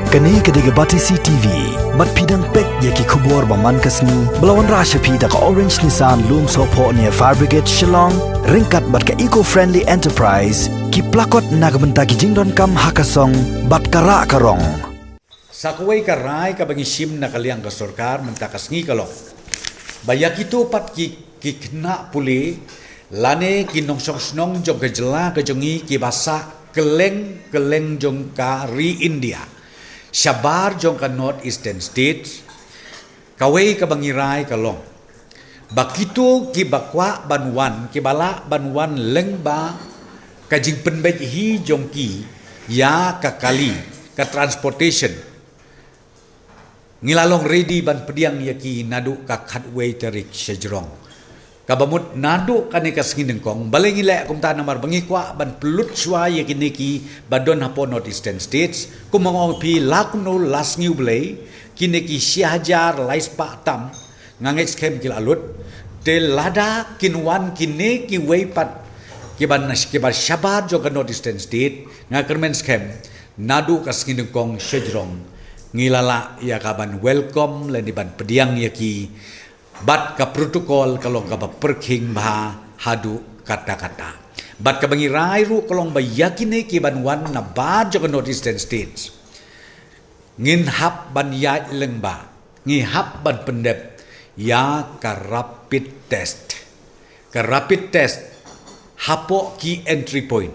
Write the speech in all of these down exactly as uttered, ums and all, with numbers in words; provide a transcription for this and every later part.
Kane ka dei ka Batesi T V. Bad phi dang peit ïa ki khubor ba man ka sngi ba la wanrah sha phi da ka Orange Nissan Lumsohphoh near Fire Brigade Shillong, ryngkat bad ka Eco Friendly Enterprise, ki plakot na ka bynta ki jingdonkam ha ka song bad ka rah ka rong. Sa kawei ka rai kaba ngi shim na ka liang ka sorkar mynta ka sngi ka long ba ïa kito pat ki, ki khynnah pule lane ki nongshong shnong jong ka jylla ka jong ngi kiba sah kylleng kylleng jong ka ri India, shabar jong ka North Eastern States, kawei kaba ngi rai ka long ba kito kiba kwah ban wan, kiba lah ban wan lyngba ka jingpynbeit hi jong ki ïa ka kali, ka transportation, ngi la long ready ban pdiang ïa ki naduh ka khatwei tarik shajrong. Kaba mut naduh kane ka sngi nyngkong, balei ngi leh kumta? Namar ba ngi kwah ban pynlut shuwa ïa kine kiba don hapoh North Eastern States. Kumba nga ong phi, la kumno, la sngi U Blei, kine ki shi hajar lai spah tam nga ngeit skhem ki la lut. Te lada kin wan kine kiwei pat kiba na, kiba shabar jong ka North Eastern State, nga kyrmen skhem naduh ka sngi nyngkong shajrong ngi la lah ïa ka ban welcome lane ban pdiang ïa ki bad ka protocol ka long kaba pyrkhing bha haduh katta katta. Bad kaba ngi rai ruh ka long ba ïa kine kiban wan nabar jong ka North Eastern States, ngin hap ban ïaid lyngba, ngi hap ban pyndep ïa ka rapid test. Ka rapid test hapoh ki entry point,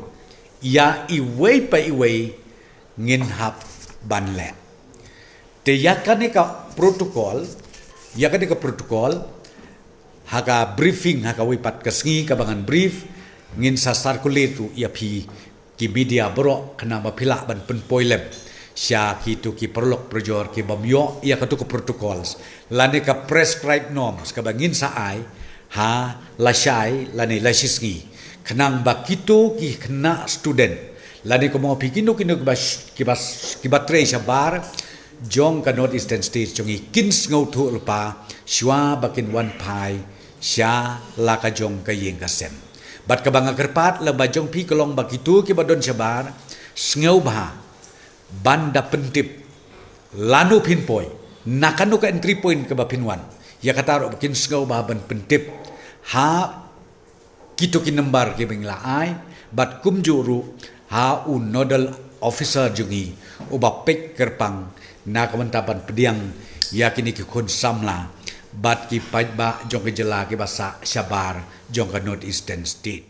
ïa iwei pa iwei ngin hap ban leh. Te ïa kane ka protocol, ïa kane ka protocol, ha ka briefing, ha kawei pat ka sngi kaba ngan brief, ngin sa circulate ruh ïa phi ki media baroh khnang ba phi lah ban pynpoi lem sha kito ki paralok parajor ki bym ïoh ïa kato ka protocols lane ka prescribed norms kaba ngin sa ai ha lashai lane lashisngi, khnang ba kito ki khynnah student lane kumno phi kino kino kiba sh-, kiba sh-, kiba trei shabar jong ka North Eastern States jong ngi kin sngewthuh lypa shuwa ba kin wan phai sha la ka jong ka ïing ka sem. Bad kaba nga kyrpad lyngba jong phi ka long ba kito kiba don shabar, sngewbha ban da pyntip lano phin poi, na kano ka entry point kaba phin wan. Ïa kata ruh ba kin sngewbha ban pyntip ha kito ki number kiba ngi la ai, bad kumjuh ruh ha u nodal officer jong ngi uba peit kyrpang na ka bynta ban pdiang ïa kine ki khun samla bad ki paidbah jong ka jylla kiba sah shabar jong ka North Eastern State.